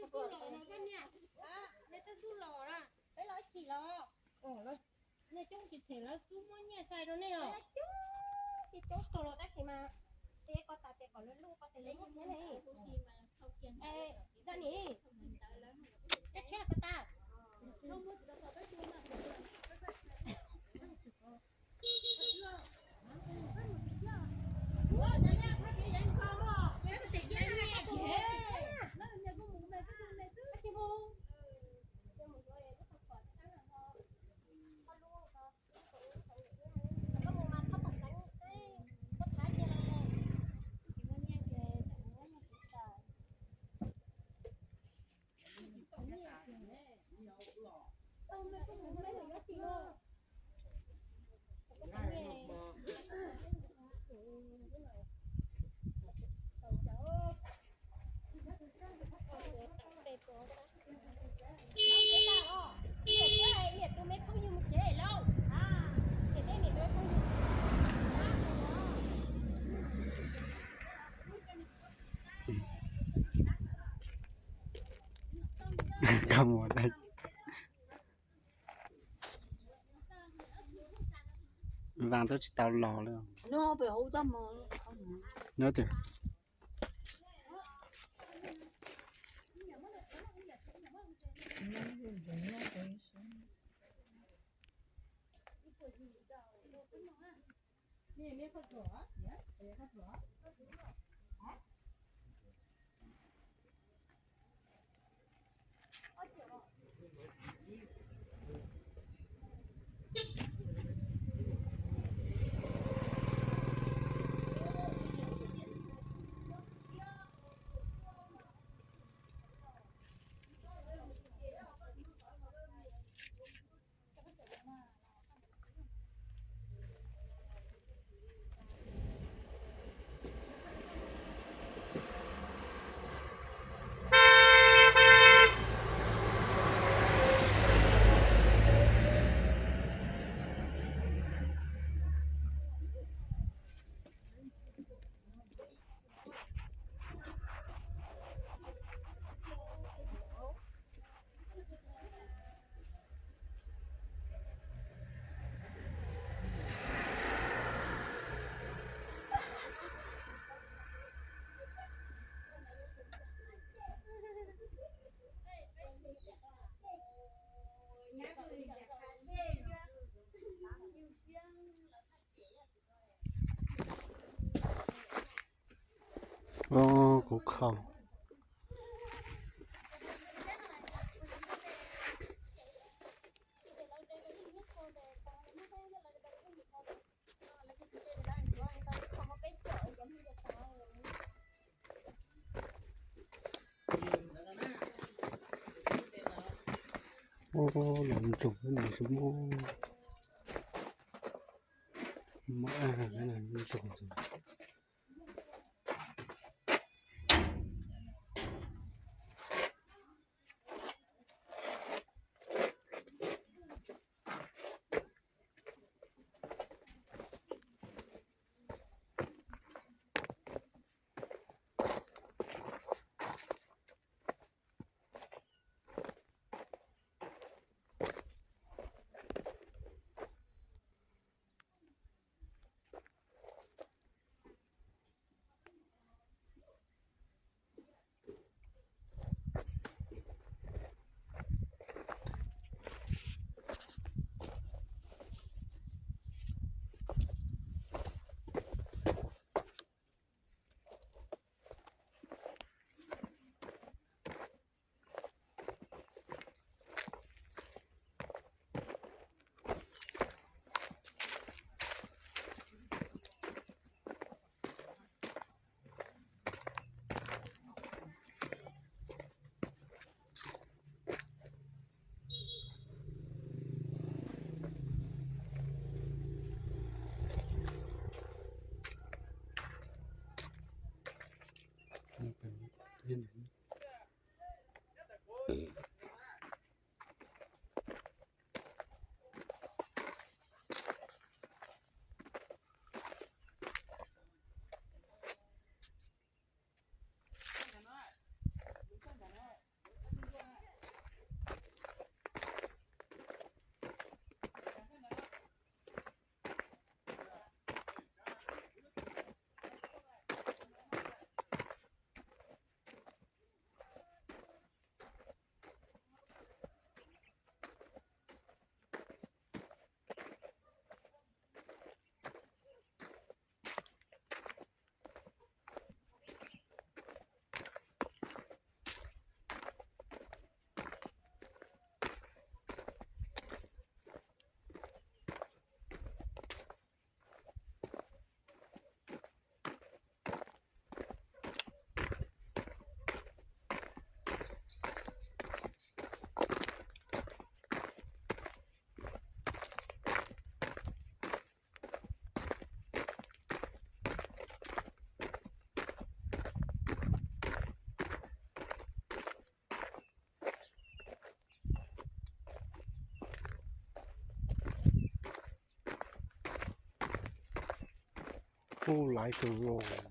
Twb xub los no koj niam, nej twb xub los na, peb los ib chim los. Nej coob tsis them lawv xub muab nyiaj sai rau nej los. Coob, coob tug los tab sis mas, ces koj tas ces kom lawv lub koj tes lawv muab thiab ne. Zaj ni, koj tsheb koj tas. Koj mus dai. Vas twb tsis tau los li. Nyob twg? Kuv kho. Ub, los ntsoog no xwb muab. Muab ntsoog. Who like to roll?